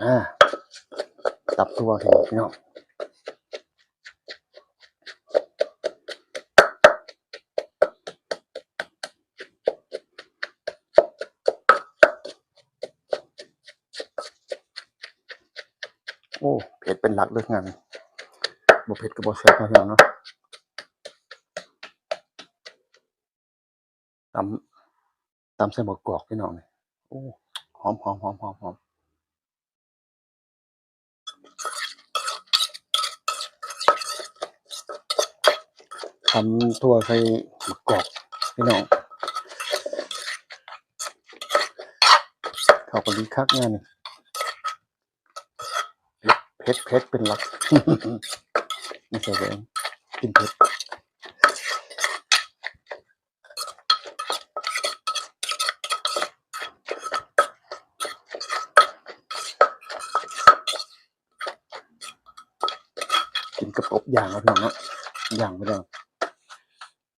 ອ່າ ຕັບຖົ່ວແຫ້ງພີ່ນ້ອງ. ໂອ້ ເຜັດເປັນຫຼັກເລີຍງານນີ້ ບໍ່ເຜັດກໍບໍ່ແຊບເນາະພີ່ນ້ອງເນາະ. ຕຳ ຕຳໃສ່ໝາກກອກພີ່ນ້ອງນີ້ ໂອ້ ຫອມໆໆໆໆ. ຕຳຖົ່ວໃສ່ໝາກກອກພີ່ນ້ອງ ເຂົ້າກັນດີຄັກງານນີ້. ເຜັດ ເຜັດເປັນຫຼັກ ໃສ່ເບິ່ງ ກິນເຜັດ ກິນກັບອົບຢ່າງເນາະພີ່ນ້ອງເນາະ ຢ່າງໄປແລ້ວ